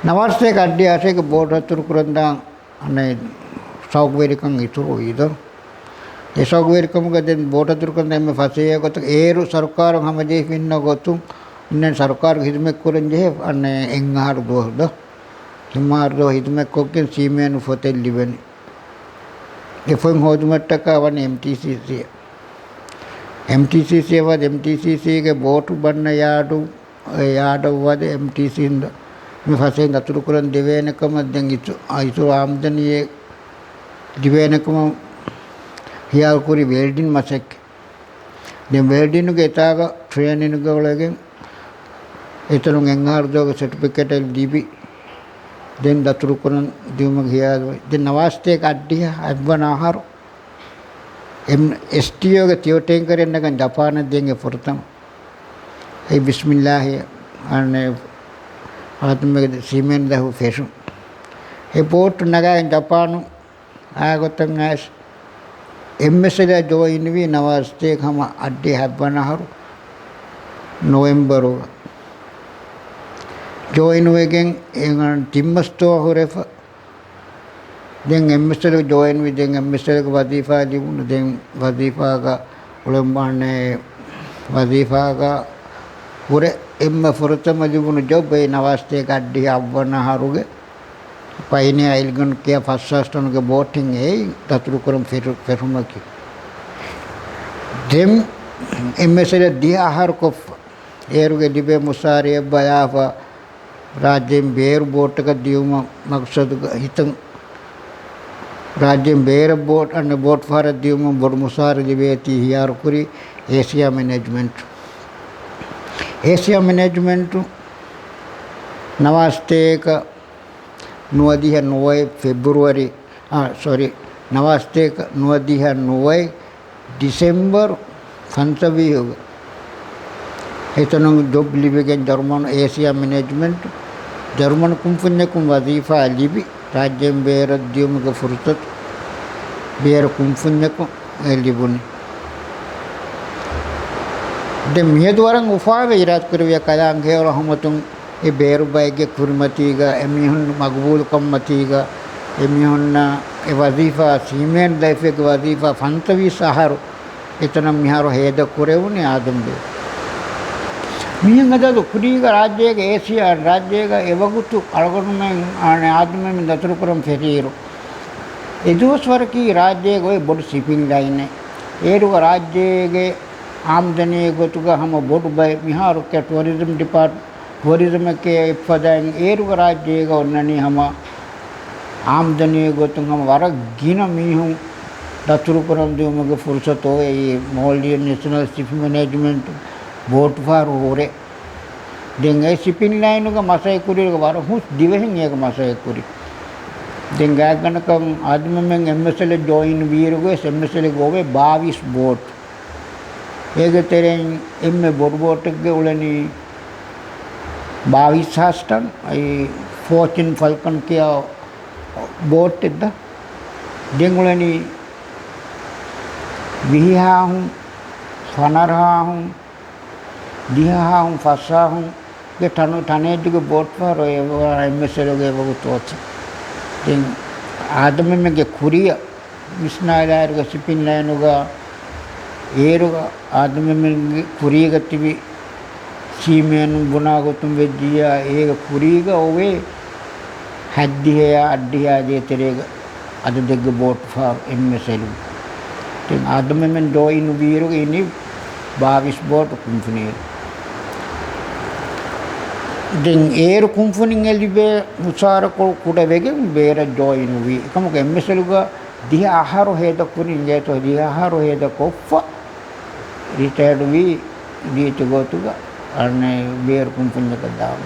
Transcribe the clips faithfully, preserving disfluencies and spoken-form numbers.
ނަވާރަސަތޭކަ އައްޑިހަ އަށެއްގެ ބޯޓު ދަތުރުކުރަން ދާން އަނެއް ޝައުގުވެރިކަން އިތުރުވީދޯ. އެ ޝައުގުވެރިކަމުގަ ދެން ބޯޓު ދަތުރުކަން ދާން އެންމެ ފަސޭހަ ގޮތަށް އޭރު ސަރުކާރުން ހަމަޖެހިފިންނަ ގޮތުން އިންނަން ސަރުކާރުގެ ހިދުމަތް ކުރަން ޖެހޭ އަނެއް އެއް އަހަރު ދުވަހު ދޯ. އެއް އަހަރު ދުވަހު ހިދުމަތް ކޮށްގެން ސީމޭނު ފޮތެއް ލިބެނީ. އެ ފޮތް ހޯދުމަށްޓަކާ ވަނީ އެމްޓީސީސީ. އެމްޓީސީސީ ވަދެ އެމްޓީސީސީގެ ބޯޓު ބަންނަ ޔާޑު، އެ ޔާޑަށް ވަދެ އެމްޓީސީން މި ފަސޭހަ ދަތުރުކުރަން ދެވޭނެ ކަމަށް ދެން އިތު-، އިތުރު އާމްދަނީއެއް ލިބޭނެ ކަމަށް ހިޔާލުކުރި ވެލްޑިން މަސައްކަތް. ދެން ވެލްޑިނުގެ އެތާގަ ޓްރޭނިންގ އުޅެގެން އެތަނުން އެއް އަހަރު ދުވަހުގެ ސެޓްފިކެޓެއް ލިބި، ދެން ދަތުރުކުރަން ދިއުމަށް ހިޔާލުވެ. ދެން ނަވާރަސަތޭކަ އައްޑިހަ ހަތްވަނަ އަހަރު އެމް-، އެސްޓީއޯގެ ތިޔޮ ޓޭންކަރެއް ނަގަން ޖަޕާނަށް ދިޔައީ ފުރަތަމަ. އެ ބިސްމިއްލާހި އަނެއް އާދަމްގެ ސީމޭން ދަތުރު ފެށުން. އެ ބޯޓު ނަގާގެން ޖަޕާނު އާ ގޮތަށް އައިސް އެމްއެސްއެލް ޖޯއިން ވީ ނަވާރަސަތޭކަ ހަމަ އައްޑިހަ ހަތްވަނަ އަހަރު ނޮވެމްބަރުގަ ޖޯއިން ވެގެން އެ ތިން މަސް ދުވަހު ހުރެފަ. ދެން އެމްއެސްއެލް ޖޯއިން ވި، ދެން އެމްއެސްއެލްގެ ވަޒީފާ ލިބުނު، ދެން ވަޒީފާގަ އުޅެން ވާނެ، ވަޒީފާގަ ހުރެ އެންމެ ފުރަތަމަ ލިބުނު ޖޮބް އެއީ ނަވާރަސަތޭކަ އައްޑިހަ ހަތްވަނަ އަހަރުގެ ޕައިނިއާ އިލްގަން ކިޔާ ފަސް ހާސް ޓަނުގެ ބޯޓެއް އެއީ ދަތުރުކުރަން ފެށު-، ފެށުމަކީ. ދެން އެމްއެސްއެލް ދިހަ އަހަރު ކޮށްފަ، އޭރުގެ ލިބޭ މުސާރަޔަށް ބަލާފަ، ރާއްޖޭން ބޭރު ބޯޓަކަށް ދިޔުމަށް މަގްސަދުގަ ހިތަން، ރާއްޖޭން ބޭރަށް ބޯޓް، އަނެއް ބޯޓް ފަހަރަށް ދިޔުމަށް ބޮޑު މުސާރަ ލިބޭތީ ހިޔާރުކުރީ އޭޝިޔާ މެނޭޖްމަންޓް. އޭޝިޔާ މެނޭޖްމަންޓު ނަވާރަސަތޭކަ ނުވަދިހަ ނުވައެއް ފެބްރުއަރީ، އާ، ސޮރީ، ނަވާރަސަތޭކަ ނުވަދިހަ ނުވައެއް ޑިސެމްބަރު ފަންސަވީހުގަ އެތަނުން ޖޮބް ލިބިގެން ޖަރުމަނު އޭޝިޔާ މެނޭޖްމަންޓު ޖަރުމަނު ކުންފުންޏަކުން ވަޒީފާ ލިބި، ރާއްޖޭން ބޭރަށް ދިޔުމުގެ ފުރުސަތު، ބޭރު ކުންފުންޏަކުން އެ ލިބުނީ. ދެން މިއަދު ވަރަށް އުފާވެ އިރާދަކުރެއްވިޔާ ކަލާނގެ ހެޔޮ ރަހުމަތުން އެ ބޭރު ބައެއްގެ ކުރިމަތީގަ އެމީހުން މަގުބޫލުކަންމަތީގަ އެމީހުންނަށް އެ ވަޒީފާ، ސީމޭން ދަތުރުގެ ވަޒީފާ ފަންސަވީސް އަހަރު އެތަނަށް މިހާރު ހޭދަ ކުރެވުނީ އާދަމް ބޭރު. މިހެން އަދަދު ކުރީގަ ރާއްޖޭގަ އޭޝިޔާ ރާއްޖޭގަ އެވަގުތު އަޅުގަނޑުމެން އާނެ އާދަމް މި ދަތުރުކުރަން ފެށިއިރު، އެދުވަސްވަރަކީ ރާއްޖޭގަ އޮތް ބޮޑު ޝިޕިން ލައިނެއް. އޭރުގަ ރާއްޖޭގެ އާމްދަނީ ގޮތުގަ ހަމަ ބޮޑު ބައެއް މިހާރު ޓޫރިޒަމް ޑިޕާޓް، ޓޫރިޒަމެކޭ އެއްފަދައިން އޭރުގަ ރާއްޖޭގަ އޮންނަނީ ހަމަ އާމްދަނީ ގޮތުން ހަމަ ވަރަށް ގިނަ މީހުން ދަތުރުކުރަން ދިއުމުގެ ފުރުސަތު އޮވޭ. މޯލްޑިވްސް ނެޝަނަލް ޝިޕް މެނޭޖްމަންޓް ބޯޓު ފަހަރު ހުރޭ. ދެން އެ ޝިޕިން ލައިނުގަ މަސައްކަތް ކުރިއިރުގަ ވަރަށް ހުސް ދިވެހިން އޭގަ މަސައްކަތް ކުރި. ދެން ގާތްގަނޑަކަށް އާދަމް އެމްއެސްއެލް ޖޮއިން ވީއިރުގަ ވެސް އެމްއެސްއެލްގަ އޮވޭ ބާވީސް ބޯޓް. އޭގެ ތެރެއިން އެންމެ ބޮޑު ބޯޓެއްގެ އުޅެނީ ބާވީސް ހާސް ޓަން، އެއީ ފޯޗިން ފަލްކަން ކިޔާ ބޯޓެއް ދޯ. ދެން އުޅެނީ ވިހި ހާހުން، ފަނަރަ ހާހުން، ދިހަ ހާހުން، ފަސް ހާހުންގެ ޓަނު-، ޓަނޭޖުގެ ބޯޓް ފަހަރު އެ އެމްއެސްއެލްގެ އެ ވަގުތު އޮތީ. ދެން އާދަމް އެމްއެމްގެ ކުރިއަށް ވިސްނާލާއިރުގަ ޝިޕިން ލައިނުގަ އޭރުގަ އާދަމް އެމްއެމްގެ ކުރީގަ ތިބި ސީމޭނުން ބުނާ ގޮތުން ވެއްޖިއްޔާ އޭގެ ކުރީގަ އޮވޭ ހަތްދިހައާ އަށްޑިހައާ ދޭތެރޭގަ އަދަދެއްގެ ބޯޓު ފަހަރު އެމްއެސްއެލް. ދެން އާދަމް އެމްއެމް ޖޮއިން ވީއިރުގަ އިނީ ބާވީސް ބޯޓު ކުންފުނިއެއް. ދެން އޭރު ކުންފުނިން އެ ލިބޭ މުސާރަކޮޅު ކުޑަ ވެގެން ބޭރަށް ޖޮއިން ވީ. އެކަމަކު އެމްއެސްއެލްގަ ދިހަ އަހަރު ހޭދަ ކުރި އިނގޭތޯ، ދިހަ އަހަރު ހޭދަ ކޮށްފަ ރިޓަޔަރޑް ވީ ރީތި ގޮތުގަ އަނެއް ބޭރު ކުންފުންޏަކަށް ދާން.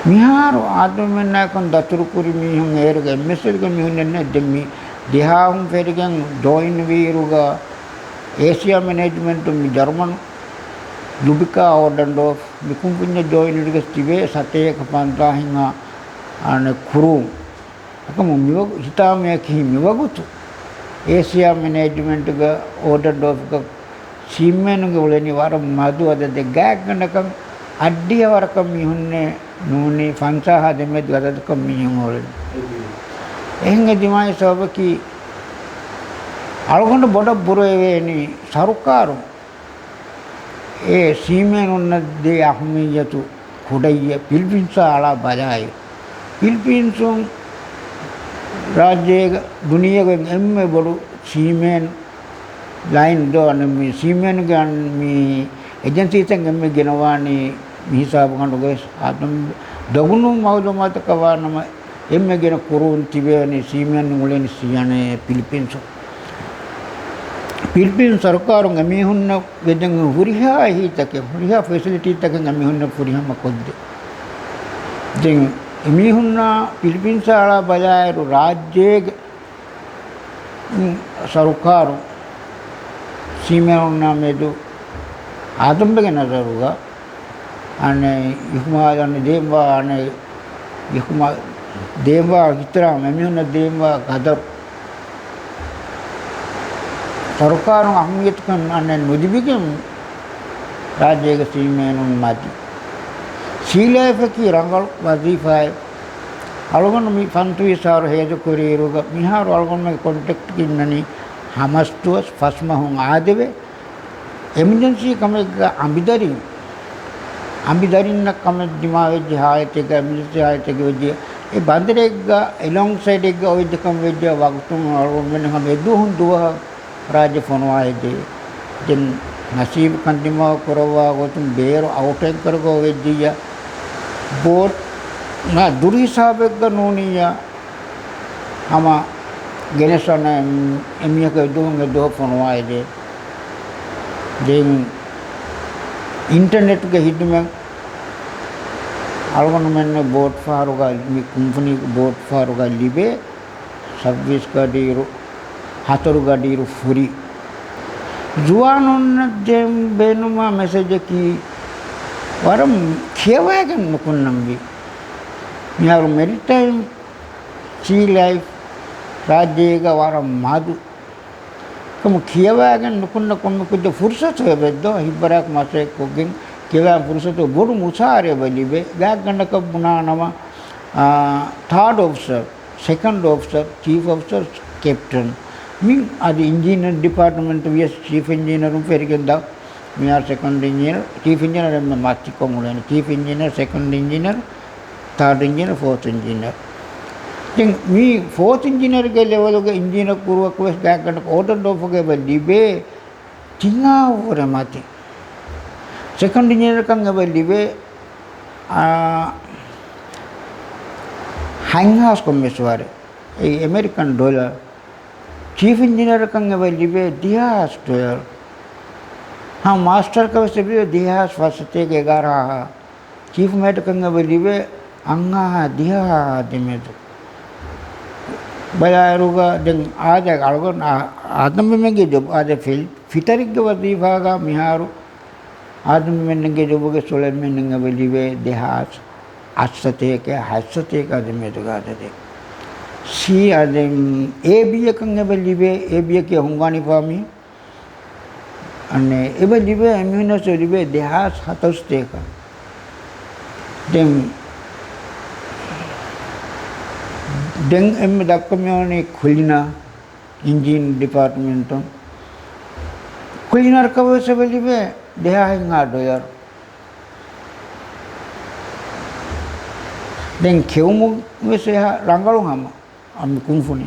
މިހާރު އާދަމް އެމްއެމް ނާކަން ދަތުރު ކުރި މީހުން އޭރުގެ އެމްއެސްއެލްގެ މީހުންނެއް ނެތް. ދެން މި ދިހަ ހާހުން ފެށިގެން ޖޮއިން ވީއިރުގަ އޭޝިޔާ މެނޭޖްމަންޓު މި ޖަރުމަނު ލުބިކާ އޯޑަންޑޯފް މި ކުންފުންޏަށް ޖޮއިން ވެގެސް ތިބޭ ސަތޭކަ ފަންސާހިން އާނެ ކުރޫ. އެކަމު މިވަގު-، ހިތާމަޔަކީ މިވަގުތު އޭޝިޔާ މެނޭޖްމަންޓުގަ އޯޑަންޑޯފްގަ ސީމޭނުގެ އުޅެނީ ވަރަށް މަދު އަދަދެއް. ގާތްގަނޑަކަށް އައްޑިހަ ވަރަކަށް މީހުންނެއް ނޫނީ، ފަންސާހާ ދެމެދު އަދަދަކަށް މީހުން އުޅެނީ. އެހެން އެދިމާއި ސަބަބަކީ އަޅުގަނޑު ބޮޑަށް ބުރައެވޭނީ ސަރުކާރުން އެ ސީމޭނުންނަށް ދޭ އަހަމިއްޔަތު ކުޑައްޔަށް ފިލިޕީންސާ އަޅާ ބަލާއިރު، ފިލިޕީންސުން ރާއްޖޭގަ ދުނިޔޭގެ އެންމެ ބޮޑު ސީމޭން ލައިން ދޯ، އަނެއް މި ސީމޭންގެ އަން މި އެޖެންސީތައް އެންމެ ގެނަވާނީ މި ހިސާބުގަނޑުގައި އާދަމް ދޮގުނު މައުލޫމާތަކަށް ވާނަމަ، އެންމެ ގިނަ ކުރޫން ތިބޭނީ ސީމޭން އުޅެނީ ސީ އަނެއް ފިލިޕީންސު. ފިލިޕީން ސަރުކާރުން އެމީހުންނަށް ވެދެން ހުރިހާ އެހީތަކެއް، ހުރިހާ ފެސިލިޓީތަކެއް އެމީހުންނަށް ފުރިހަމަ ކޮށްދޭ. ދެން އެމީހުންނާ ފިލިޕީންސާ އަޅާ ބަލާއިރު ރާއްޖޭގެ ސަރުކާރު ސީމޭނުންނާ މެދު އާދަމްބެގެ ނަޒަރުގަ އަނެއް އިހުމާލު އަނެއް ދޭންވާ އަނެއް އިހުމާލު ދޭންވާ އިޙްތިރާމް އެމީހުންނަށް ދޭންވާ ގަދަރު ސަރުކާރުން އަހައްމިއްޔަތުކަން އަނެއް ނުލިބިގެން ރާއްޖޭގެ ސީމޭނުން މަދި. ސީ ލައިފަކީ ރަނގަޅު ވަޒީފާއެއް. އަޅުގަނޑު މި ފަންތުވީސް އަހަރު ހޭދަކުރިއިރުގަ މިހާރު އަޅުގަނޑުމެން ކޮންޓެކްޓް އިންނަނީ ހަމަސްދުވަސް ފަސް މަހުން އާދެވޭ. އެމަޖެންސީ ކަމެއްގަ އަނބިދަރިން، އަނބިދަރިންނަށް ކަމެއް ދިމާވެއްޖެ ހާލަތެއްގަ، އެމަޖެންސީ ހާލަތެއްގަ ވެއްޖެ، އެ ބަނދަރެއްގަ އެލޯންގް ސައިޑެއްގަ އޮތް ކަމެއް ވެއްޖެ ވަގުތުން އަޅުގަނޑުމެން ހަމަ އެ ދުވަހުން ދުވަހަށް ރާއްޖެ ފޮނުވާލަދޭ. ދެން ނަސީބު ކަންދިމާވާ ކުރައްވާ ގޮތުން ބޭރު އައުޓް އެންކަރުގަ ވެއްޖިއްޔާ، ބޯޓް ނާ ދުރު ހިސާބެއްގަ ނޫނިއްޔާ، ހަމަ ގެނެސް އަންނަ އެމީހަކު އެދުވަހުން އެދުވަހަށް ފޮނުވާލަދޭ. ދެން އިންޓަރނެޓްގެ ހިދުމަތް އަޅުގަނޑުމެންނަށް ބޯޓް ފަހަރުގަ، މި ކުންފުނީގެ ބޯޓް ފަހަރުގަ ލިބޭ. ސައްބީސް ގަޑިއިރު، ހަތަރު ގަޑިއިރު ފުރި. ޒުވާނުންނަށް ދޭން ބޭނުންވާ މެސެޖަކީ ވަރަށް ކިޔަވައިގެން ނުކުންނަންވީ. މިހާރު މެރިޓައިމް ސީ ލައިފް ރާއްޖޭގަ ވަރަށް މަދު. ކަމު ކިޔަވައިގެން ނުކުންނަ ކޮންމެ ކުއްޖަކު ފުރުސަތު އެބައްދޯ، ހިތްވަރާކު މަސައްކަތްކޮށްގެން ކިޔަވައި ފުރުސަތު ބޮޑު މުސާރަ އެބަ ލިބޭ. ގާތްގަނޑަކަށް ބުނާނަމަ، އާ، ތާޑް އޮފިސަރ، ސެކަންޑް އޮފިސަރ، ޗީފް އޮފިސަރ، ކެޕްޓަން. މި އަދި އިންޖީނިއަރ ޑިޕާޓްމަންޓް ވިޔަސް ޗީފް އިންޖީނިއަރުން ފެރިގެން ދާ. މިހާރު ސެކަންޑް އިންޖީނިއަރ، ޗީފް އިންޖީނިއަރ އެންމެ މަތިކޮށް އުޅެނީ. ޗީފް އިންޖީނިއަރ، ސެކަންޑް އިންޖީނިއަރ، ތާޑް އިންޖީނިއަރ، ފޯތު އިންޖީނިއަރ. ދެން މި ފޯތު އިންޖީނިއަރގެ ލެވެލުގެ އިންޖީނަރަކު ކުރުވަކު ވެސް ގާތްގަނޑަކަށް އޯޑަރ އޮފްގަ އެބަ ލިބޭ ތިން އާވަރެއް މަތި. ސެކަންޑް އިންޖީނިއަރކަން އެބަ ލިބޭ، އާ، ހަތްހާސް ކޮންމެސް ވަރެއް. އެއީ އެމެރިކަން ޑޮލަރ. ޗީފް އިންޖީނިއަރކަން އެބަ ލިބޭ ދިހަހާސް ޑޮލަރ. ހަމަ މާސްޓަރކަށް ވެސް ލިބޭ ދިހަހާސް ފަސްސަތޭކަ އެގާރަ ހާހާ. ޗީފް މޭޓަކަށް އެބަ ލިބޭ އަށްހާހާ ދިހަހާހާ ދެމެދު. ބަލާއިރުގަ ދެން އާދެ އަޅުގަނޑު އާ-، އާދަމްބެމެންގެ ޖޮބް އާދެ ފި-، ފިތަރިއްގެ ވަޒީފާގަ މިހާރު އާދަމްބެމެންގެ ޖޮބުގެ ސުޅެމެން އެބަ ލިބޭ ދެހާސް އަށްސަތޭކަ ހަތްސަތޭކަ ދެމެދުގަ އަދަދެއް. ސީ އާދެ އޭބީއަކަށް އެބަ ލިބޭ، އޭބީއަކީ ހުންގާނި ފާމީ. އަންނެ އެބަ ލިބޭ، އެމީހުންނަސް ލިބޭ ދެހާސް ހަތަރުސަތޭކަ. ދެން، ދެން އެންމެ ދައްކަމިއޮވަނީ ކުލިނަރ، އިންޖީން ޑިޕާޓްމަންޓުން. ކުލިނަރަކަށް ވެސް އެބަ ލިބޭ ދެހާހެއްހާ ޑޮލަރު. ދެން ކެއުމުން ވެސް އެހާ ރަނގަޅު ހަމަ. އަމި ކުންފުނީ.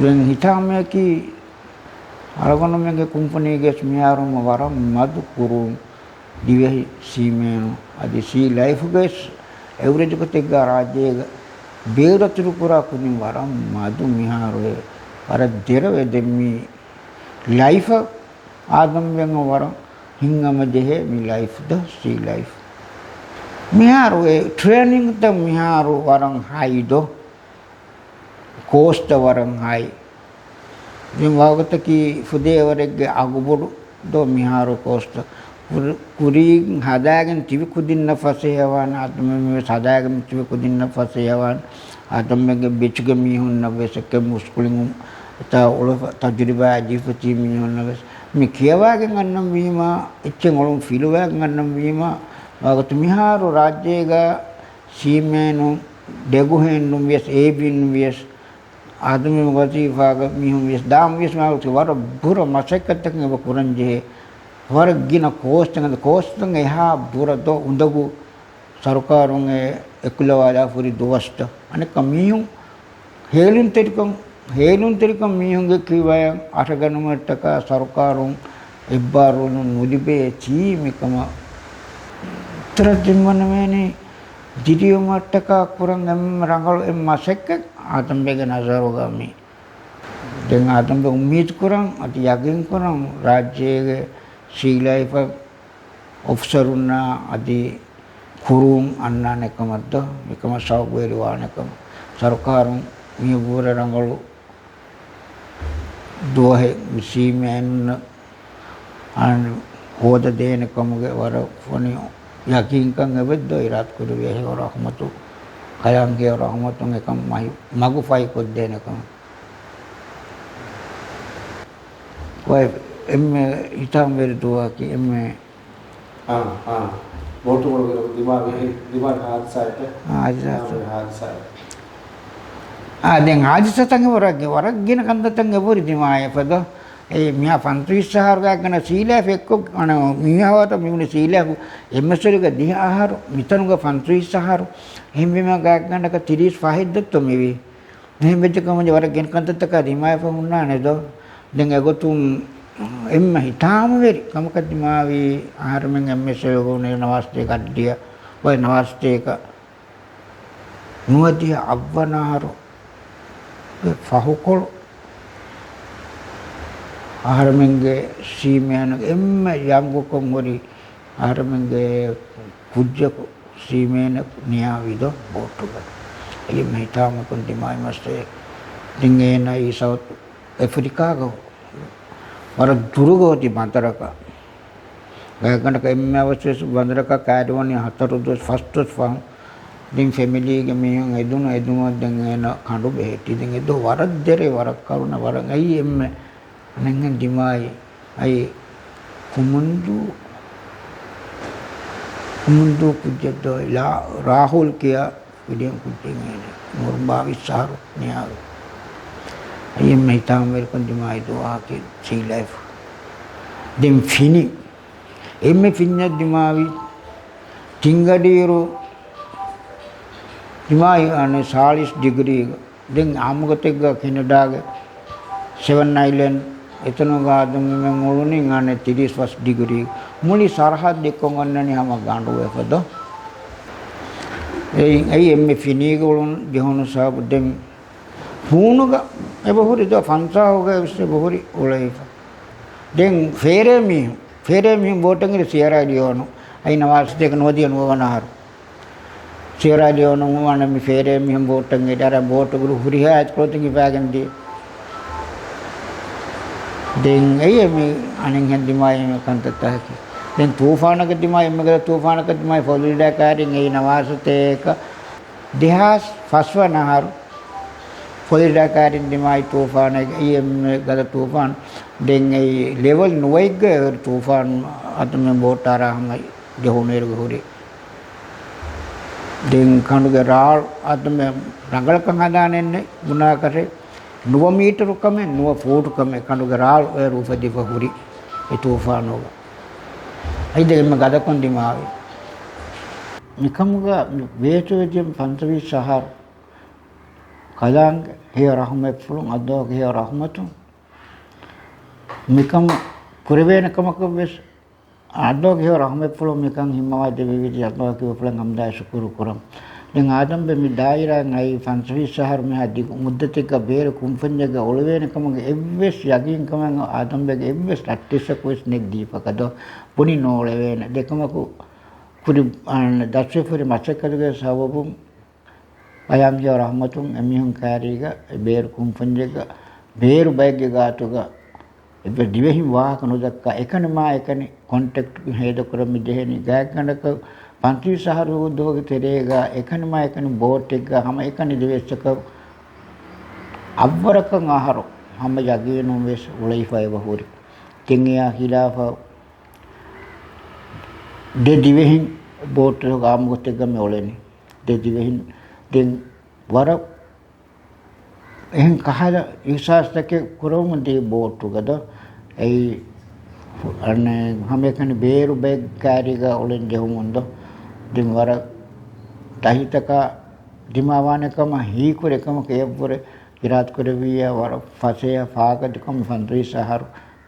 ދެން ހިތާމަޔަކީ އަޅުގަނޑުމެންގެ ކުންފުނީގެ މިހާރު ވަރަށް މަދު ކުރުން ދިވެހި ސީމޭނު އަދި ސީ ލައިފުގެ އެވްރެޖް ގޮތެއްގަ ރާއްޖޭގަ ބޭރަތުރު ކުރާ ކުދިން ވަރަށް މަދު މިހާރު ވަރަށް ދެރަވެ ދެން މި ލައިފަށް އާދަމްބެން ވަރަށް ހިތްހަމަޖެހޭ މި ލައިފް ދޯ ސީ ލައިފް. މިހާރު އެ ޓްރޭނިންގްތައް މިހާރު ވަރަށް ހައި ދޯ. ކޯސްތައް ވަރަށް ހައި. ދެން ވާގޮތަކީ ފުދޭވަރެއްގެ އަގުބޮޑު ދޯ މިހާރު ކޯސްތައް. ކުރި-، ކުރީން ހަދާގެން ތިބި ކުދިންނަށް ފަސޭހަވާނެ، އާދަމްބެމެން ވެސް ހަދާގެން ތިބި ކުދިންނަށް ފަސޭހަވާނެ. އާދަމްބެގެ ބެޗުގެ މީހުންނަށް ވެސް އެކެއް މުސްކުޅިން އެތާ އުޅެފަ ތަޖުރިބާ އަޖިފަތީ މީހުންނަށް ވެސް މި ކިޔަވާގެން އަންނަން ވީމާ، އެއްޗެއް އޮޅުން ފިލުވާގެން އަންނަން ވީމާ، ވަގުތު މިހާރު ރާއްޖޭގަ ސީމޭނު ޑެގުހެއިންނުން ވިޔަސް، އޭބީންނުން ވިޔަސް، އާދަމީ ވަޒީފާގަ މީހުން ވިޔަސް، ދާން ވިޔަސް މާ ވަރަށް ބުރަ މަސައްކަތްތަކެއް އެބަ ކުރަން ޖެހޭ. ވަރަށް ގިނަ ކޯސްތައް، ކޯސްތައް އެހާ ބުރަ ދޯ އުނދަގޫ ސަރުކާރުން އެ އެކުލަވާލާފަ ހުރި ދުވަސްތައް. އަނެއްކާ މީހުން ހޭލުންތެރިކަން، ހޭލުންތެރިކަން މީހުންގެ ކިބަޔަށް އަށަގަނުމަށްޓަކާ ސަރުކާރުން އެއްބާރުލުން ނުލިބޭތީ މިކަމަށް އުއްތަރަށް ދިންވަނަމޭނީ. ދިރިއުމަށްޓަކާ ކުރަން އެންމެ ރަނގަޅު އެއް މަސައްކަތް އާދަމްބެގެ ނަޒަރުގަ މި. ދެން އާދަމްބެ އުއްމީދު ކުރަން، އަދި ޔަގީން ކުރަން، ރާއްޖޭގެ ސީލައިފަށް އޮފިސަރުންނާ އަދި ކުރޫން އަންނާނެ ކަމަށްދޯ، މިކަމަށް ސަބަބުވެރި ވާނެ ކަމަށް. ސަރުކާރުން މިއަށްވުރެ ރަނގަޅު ދުވަހެއް މި ސީމޭނުންނަށް އަން ހޯދަދޭނެ ކަމުގެ ވަރަށް ފޮނި ޔަގީންކަން އެބައްދޯ އިރާދަކުރެއްވިޔާ ހެޔޮ ރަހުމަތު، ކަލާނގެ ހެޔޮ ރަހުމަތުން އެކަން މަހި-، މަގުފަހިކޮށްދޭނެ ކަމަށް. އޮތް އެންމެ ހިތާމަވެރި ދުވަހަކީ އެންމެ އާ، އާ. ބޯޓުގަ ދިމާވި، ދިމާވި ހާދިސާއެއް. އާ، ހާދިސާ. ދިމާވި ހާދިސާއެއް. އާ، ދެން ހާދިސާތައް ވަރަށް، ވަރަށް ގިނަ ކަންތައްތައް އެބަހުރި ދިމާވެފަ ދޯ. އެ މިހާ ފަންސަވީސް އަހަރު ގާތްގަނޑަކަށް ސީލައިފް އެއްކޮށް، އަނެއް މީހާވަރަށް މިވުނީ ސީލައިފް އެމްއެސްއެލްގަ ދިހަ އަހަރު، މިތަނުގަ ފަންސަވީސް އަހަރު. އެހެންވީމަ ގާތްގަނޑަކަށް ތިރީސް ފަހެއް ދޮއްތޯ މިވީ. އެހެން ވެއްޖެ ކަމަށް ވަރަށް ގިނަ ކަންތައްތަކާ ދިމާވެފަ ހުންނާނެ ދޯ. ދެން އެގޮތުން އެންމެ ހިތާމަވެރި ކަމަކަށް ދިމާވީ އަހަރެމެން އެމްއެސްއެލް ގުޅުނީ ނަވާސްތޭކަ އަށްޑިހަ އޮތް ނަވާސްތޭކަ ނުވަދިހަ އަށްވަނަ އަހަރު ފަހުކޮޅު އަހަރެމެންގެ ސީމޭނު އެންމެ ޔަންގުކޮށް ހުރި އަހަރެމެންގެ ކުއްޖަކު ސީމޭނަކު ނިޔާވި ދޯ ބޯޓުގަ. އެއީ ހިތާމަކުން ދިމާވި މައްސަލައެއް. ދެން އޭނައީ ސައުތު އެފްރިކާގަ ވަރަށް ދުރުގަ އޮތީ ބަނދަރަކަށް. ގާތްގަނޑަކަށް އެންމެ އަވަސްވެސް ބަނދަރަކަށް ކައިރިވަނީ ހަތަރު ދުވަސް ފަސް ދުވަސް ފަހުން. ދެން ފެމިލީގެ މީހުން އެދުނު އެދުމަށް ދެން އޭނަ ކަނޑު ބެހެއްޓި. ދެން އެދު ވަރަށް ދެރަ ވަރަށް ކަރުނަ ވަރަށް އައީ އެންމެ އަނެއްހެން ދިމާވި އައި ކުމުންދޫ، ކުމުންދޫ ކުއްޖެއް ދޯ ރާ-، ރާހުލް ކިޔާ ފިލިން ކުއްޖެއް އޭނަ އުމުރު ބާވީސް އަހަރު ނިޔާވި. އެންމެ ހިތާމަވެރިކަން ދިމާވި ދުވަހަކީ ސީލައިފް. ދެން ފިނި. އެންމެ ފިންޏަށް ދިމާވި ތިންގަޑިއިރު ދިމާވި އަނެއް ސާޅީސް ޑިގްރީގަ. ދެން އާއްމުގޮތެއްގަ ކެނެޑާގެ ސެވަން އައިލެންޑް އެތަނުގަ އާދަމީމެން އުޅުނީ އަނެއް ތިރީސް ފަސް ޑިގްރީ. މުޅި ސަރަހައްދު އެއްކޮށް އަންނަނީ ހަމަ ގަނޑުވެފަ ދޯ. އެއިން އެއީ އެންމެ ފިނީގަ އުޅުން ޖެހުނު ސަބަބު. ދެން ހޫނުގަ އެބަހުރި ދޯ ފަންސާހުގަ ވެސް އެބަހުރި އުޅެފަ. ދެން ފޭރޭ މީހުން، ފޭރޭ މީހުން ބޯޓަށް އިރު ސިއެރާ ލިއޯނު. އައި ނަވާސްތޭކަ ނުވަދިހަ ނުވަވަނަ އަހަރު. ސިއެރާ ލިއޯނު ވަނަ މި ފޭރޭ މީހުން ބޯޓަށް އެ ޑަރ ބޯޓުގުރު ހުރިހާ އެތިކޮޅުތައް ހިފާގެން ދިޔަ. ދެން އެއީ މި އަނެއްހެން ދިމާވި ކަންތައްތަކަކީ. ދެން ތޫފާނަކަށް ދިމާވި، އެންމެ ގަދަ ތޫފާނަކަށް ދިމާވި ފޮލޮރިޑާ ކައިރިން އެއީ ނަވާސަތޭކަ ދެހާސް ފަސްވަނަ އަހަރު. ފޮލޮރިޑާ ކައިރިން ދިމާވި ތޫފާނެއް އެއީ އެންމެ ގަދަ ތޫފާން. ދެން އެއީ ލެވެލް ނުވައެއްގަ ތޫފާން އަދުމެ ބޯޓާރާ ހަމަ ޖެހުނުއިރުގަ ހުރި. ދެން ކަނޑުގެ ރާޅު އަދުމެ ރަނގަޅަކަށް ހަދާނެއްނެއް ބުނާކަށެއް ނުވަ މީޓަރު ކަމެއް، ނުވަ ފޫޓު ކަމެއް ކަނޑުގެ ރާޅު އޭރު އުފެދިފަ ހުރި އެ ތޫފާނުގަ. އައި ދެން އެންމެ ގަދަކޮށް ދިމާވި. މިކަމުގަ ވޭތުވެދިޔަ ފަންސަވީސް އަހަރު ކަލާނގެ ހެޔޮ ރަހުމަތްފުޅުން، އައްލާހުގެ ހެޔޮ ރަހުމަތުން މިކަން ކުރެވޭނެ ކަމަކަށް ވެސް އައްލާހުގެ ހެޔޮ ރަހުމަތްފުޅުން މިކަން ހިންމަވާ ދެއްވެވި އައްލާހަށް ކިބަފުޅެން ހަމްދާއި ޝުކުރު ކުރަން. ދެން އާދަމްބެ މި ދާއިރާއިން އައި ފަންސަވީސް އަހަރު މިހާ ދިގު މުއްދަތެއްގަ ބޭރު ކުންފުންޏެއްގަ އުޅެވޭނެ ކަމުގެ އެއްވެސް ޔަގީންކަމެއް އާދަމްބެގެ އެއްވެސް ރައްޓެއްސަކު ވެސް ނެތް ދީފަ ގަދަ ބުނި ނޯޅެވޭނެ. ދެކަމަކު ކުރި، އަން، ދަސްވެފަ ހުރި މަސައްކަތުގެ ސަބަބުން އަޔާމް ހެޔޮ ރަހުމަތުން އެމީހުން ކައިރީގަ އެ ބޭރު ކުންފުންޏެއްގަ ބޭރު ބައެއްގެ ގާތުގަ އެއްވެސް ދިވެހިން ވާހަކަ ނުދައްކާ އެކަނި މާ އެކަނި ކޮންޓެކްޓް ހޭދަކުރަން މި ޖެހެނީ. ގާތްގަނޑަކަށް ފަންސަވީސް އަހަރު ދުވަހުގެ ތެރޭގަ އެކަނި މާ އެކަނި ބޯޓެއްގަ ހަމަ އެކަނި ދިވެއްސަކަށް އަށްވަރަކަށް އަހަރު ހަމަ ޔަގީނުން ވެސް އުޅެފަ އެބަ ހުރި. ދެން އެއާ ހިލާފަށް ދެ ދިވެހިން ބޯޓުގަ އާއްމު ގޮތެއްގަ މި އުޅެނީ. ދެ ދިވެހިން ދެން ވަރަށް އެހެން ކަހަލަ އިހްސާސްތަކެއް ކުރަމުން ދިޔަ ބޯޓުގަ ދޯ. އެއީ، އަނެއް، ހަމައެކަނި ބޭރު ބައެއް ކާރީގަ އުޅެން ޖެހުމުން ދޯ. ދެން ވަރަށް ތަހިތަކާ ދިމާވާނެ ކަމަށް ހީކުރެ ކަމަކަށް އެއަށްވުރެ އިރާދަކުރެއްވިއްޔާ ވަރަށް ފަސޭހަ ފާގަދިކަމު ފަންސަވީސް އަހަރު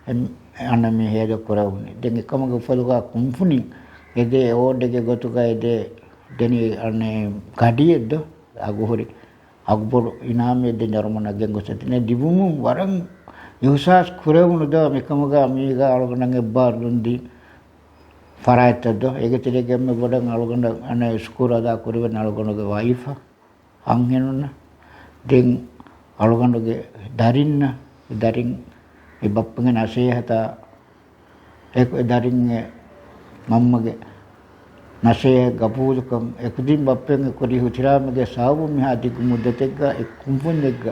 އެ-، އަންނަ މި ހޭދަ ކުރެވުނީ. ދެން އެކަމުގެ އުފަލުގަ ކުންފުނިން އެދޭ އޯޑެއްގެ ގޮތުގަ އެދޭ ދެނީ އަނެއް ގަޑިއެއް ދޯ. އަގުހުރި އަގުބޮޑު އިނާމެއް ދެން ޖަރުމަނަށް ގެންގޮސް އެތަނަށް ލިބުމުން ވަރަށް އިހުސާސް ކުރެވުނު ދޯ. މިކަމުގަ މީގަ އަޅުގަނޑަށް އެއްބާރުލުން ދީ ފަރާތްތައް ދޯ. އޭގެ ތެރޭގަ އެންމެ ބޮޑަށް އަޅުގަނޑަށް އަނެއް ޝުކުރު އަދާ ކުރެވެން އަޅުގަނޑުގެ ވައިފަށް، އަންހެނުންނަށް، ދެން އަޅުގަނޑުގެ ދަރިންނަށް، ދަރިން އެ ބައްޕަގެ ނަސޭހަތާ އެކު އެ ދަރިންގެ މަންމަގެ ނަސޭހަތް ގަބޫލުކަން އެކުދިން ބައްޕައިން އެ ކުރި އިހުތިރާމުގެ ސަބަބުން މިހާ ދިގު މުއްދަތެއްގަ އެ ކުންފުންޏެއްގަ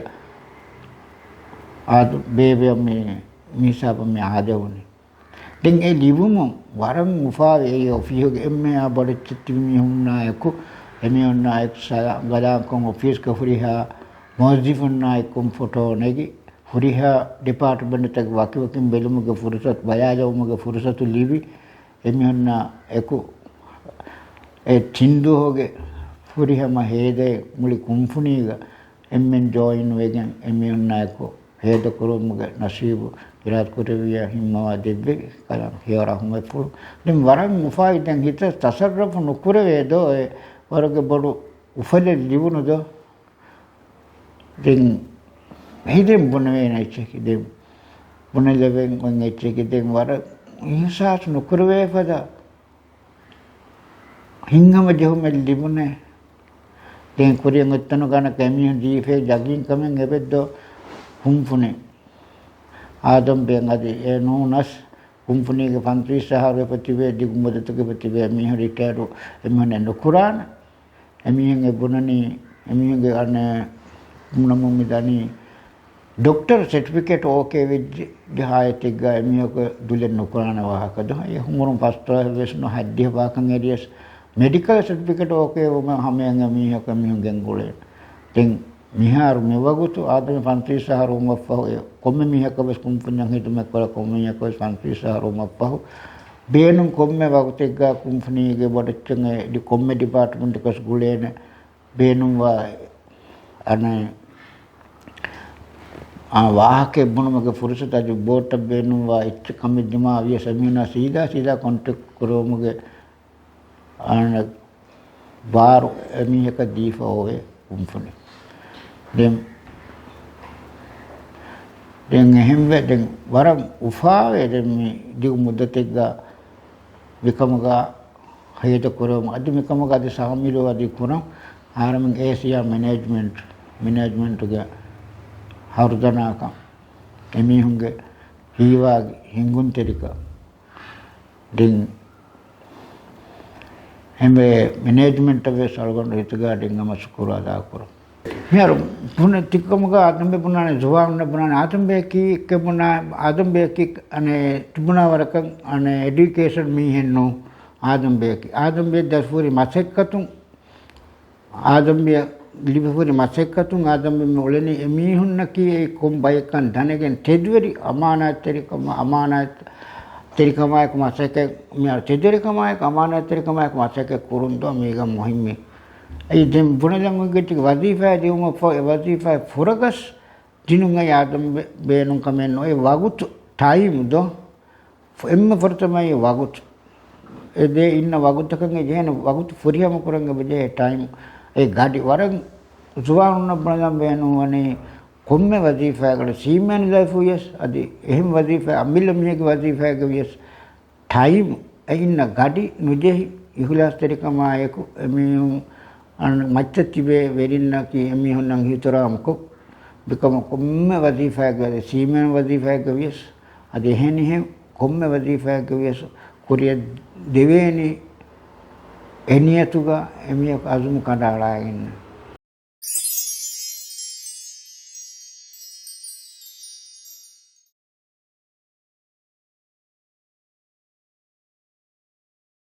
އާދު ބޭބެއަށް މި، މި ހިސާބަށް މި އާދެވުނީ. ދެން އެ ލިބުމުން ވަރަށް އުފާވެ އެ އޮފީހުގެ އެންމެހާ ބޮޑެތި މީހުންނާއެކު، އެމީހުންނާއެކު ސަލާ-، ގަލާންކޮށް އޮފީސްގަ ހުރިހާ މުވައްޒިފުންނާއެކު ފޮޓޯ ނެގި، ހުރިހާ ޑިޕާޓްމަންޓްތަކުގެ ވަކިވަކިން ބެލުމުގެ ފުރުސަތު، ބަލާލެވުމުގެ ފުރުސަތު ލިބި، އެމީހުންނާ އެކު އެ ތިންދުވަހުގެ ފުރިހަމަ ހޭދައެއް މުޅި ކުންފުނީގަ އެންމެން ޖޯއިން ވެގެން އެމީހުންނާއެކު ހޭދަކުރުމުގެ ނަސީބު އިރާދަކުރެއްވިޔާ ހިންމަވާ ދެއްވި ކަލާނގެ ހެޔޮ ރަހުމަތްފުޅު. ދެން ވަރަށް އުފާވި ދެން ހިތަށް ތަސައްރަފު ނުކުރެވޭ ދޯ އެ ވަރުގެ ބޮޑު އުފަލެއް ލިބުނު ދޯ. ދެން ހިތެއް ބުނެވޭނެ އެއްޗެކި ދެން ބުނެލެވެން އޮތް އެއްޗެކި ދެން ވަރަށް އިހުސާސް ނުކުރެވޭ ފަދަ ހިތްހަމަޖެހުމެއް ލިބުނޭ. ދެން ކުރިއަށް އޮތްތަނުގަ އަނެއްކާ އެމީހުން ދީފޭ ޔަގީންކަމެއް އެބައްދޯ ކުންފުނި އާދަމްބެ އަދި އެ ނޫނަސް ކުންފުނީގެ ފަންސަވީސް އަހަރު އެބަތިބޭ، ދިގު މުއްދަތަކަށް އެބަތިބޭ، މީހުން ރިޓަޔަރު އެމީހުން ނުކުރާނެ. އެމީހުން އެ ބުނަނީ، އެމީހުންގެ އަނެއް ބުނަމުން މި ދަނީ، ޑޮކްޓަރ ސެޓްފިކެޓް އޯކޭ ވެއްޖެ ހާލަތެއްގަ އެމީހަކު ދުލެއް ނުކުރާނެ ވާހަކަ ދޯ. އެ އުމުރުން ފަސްދޮޅަހެއް ވެސް ނު ހައްދިހަ ބާކަން އެރިޔަސް މެޑިކަލް ސެޓްފިކެޓް އޯކޭ ވުމަށް ހަމަޔަށް އެމީހަކު އެމީހުން ގެންގުޅޭ. ދެން މިހާރު މި ވަގުތު އާދަމް ފަންސަވީސް އަހަރު ވުމަށްފަހު އެ ކޮންމެ މީހަކަށް ވެސް ކުންފުންޏަށް ހިދުމަތް ކުރާ ކޮންމެ މީހަކަށް ވެސް ފަންސަވީސް އަހަރު ވުމަށްފަހު ބޭނުން ކޮންމެ ވަގުތެއްގަ ކުންފުނީގެ ބޮޑެއްޗެއް އެ ކޮންމެ ޑިޕާޓްމަންޓަކަސް ގުޅޭނެ ބޭނުންވާ އަނެއް، އާ، ވާހަކައެއް ބުނުމުގެ ފުރުސަތު އަދި ބޯޓަށް ބޭނުންވާ އެއްޗެއް ކަމެއް ދިމާވިޔަސް އެމީހުންނާ ސީދާ ސީދާ ކޮންޓެކްޓް ކުރެވުމުގެ އަނެއް ބާރު އެމީހަކަށް ދީފަ އޮވޭ ކުންފުނި. ދެން، ދެން އެހެންވެ، ދެން ވަރަށް އުފާވޭ ދެން މި ދިގު މުއްދަތެއްގަ މިކަމުގަ ހޭދަ ކުރެވުމަށް އަދި މިކަމުގަ އަދި ސާމިލު އަދި ކުރަން އާރަމުން އޭސިއާ މެނޭޖްމަންޓް، މެނޭޖްމަންޓުގެ ހަރުދަނާކަން އެމީހުންގެ ހީވާގި ހިނގުންތެރިކަން. ދެން އެންމެ މެނޭޖްމަންޓަށް ވެސް އަޅުގަނޑު ހިތުގަ ދެން ހަމަ ޝުކުރު އަދާކުރަން. މިހާރު ބުނެ ތިކަމުގަ އާދަމްބެ ބުނާނެ، ޒުވާނުންނަށް ބުނާނެ، އާދަމްބެއަކީ އެއްކެ ބުނާ، އާދަމްބެއަކީ އަނެއް ތިބުނާ ވަރަކަށް އަނެއް އެޑިއުކޭޝަން މީހެއް ނޫން. އާދަމްބެއަކީ، އާދަމްބެ ދަސްވުރި މަސައްކަތުން އާދަމްބެ ލިބިފުރި މަސައްކަތުން އާދަމްބެ މި އުޅެނީ އެމީހުންނަކީ އެ ކޮން ބައެއްކަން ދަނެގެން ތެދުވެރި އަމާނާތްތެރިކަމާ، އަމާނާތްތެރިކަމާއެކު މަސައްކަތް، މި ތެދުވެރިކަމާއެކު އަމާނާތްތެރިކަމާއެކު މަސައްކަތް ކުރުން ދޯ މީގަ މުހިއްމީ. އެއީ ދެން ބުނެލަން އޮތްގެ ވަޒީފާ ދިއުމަށްފަހު އެ ވަޒީފާ ފުރަގަސް ދިނުން އެ އާދަމްބެ ބޭނުން ކަމެއް ނުވޭ ވަގުތު ޓައިމް ދޯ. އެންމެ ފުރަތަމަ ވަގުތު. އެ ދޭ އިންނަ ވަގުތަކަށް އެ ޖެހޭނެ ވަގުތު ފުރިހަމަ ކުރަން އެބަޖެހޭ ޓައިމް. އެ ގަޑި ވަރަށް ޒުވާނުންނަށް ބުނެލަން ބޭނުންވަނީ ކޮންމެ ވަޒީފާއަކަށް ސީމޭން ލައިފު ވިޔަސް އަދި އެހެން ވަޒީފާ އަމިއްލަ މީހެއްގެ ވަޒީފާއެއްގަ ވިޔަސް ޓައިމް އެ އިންނަ ގަޑި ނުޖެހި އިހުލާސްތެރިކަމާއެކު އެމީހުން އަން މައްޗަށް ތިބޭ ވެރިންނަކީ އެމީހުންނަށް އިހުތިރާމްކޮށް މިކަމަށް ކޮންމެ ވަޒީފާއެއްގަ ސީމޭން ވަޒީފާއެއްގަ ވިޔަސް އަދި އެހެނިހެން ކޮންމެ ވަޒީފާއެއްގަ ވިޔަސް ކުރިއަށް ދެވޭނީ އެ ނިޔަތުގަ އެމީހަކު އަޒުމު ކަނޑައަޅާގެން.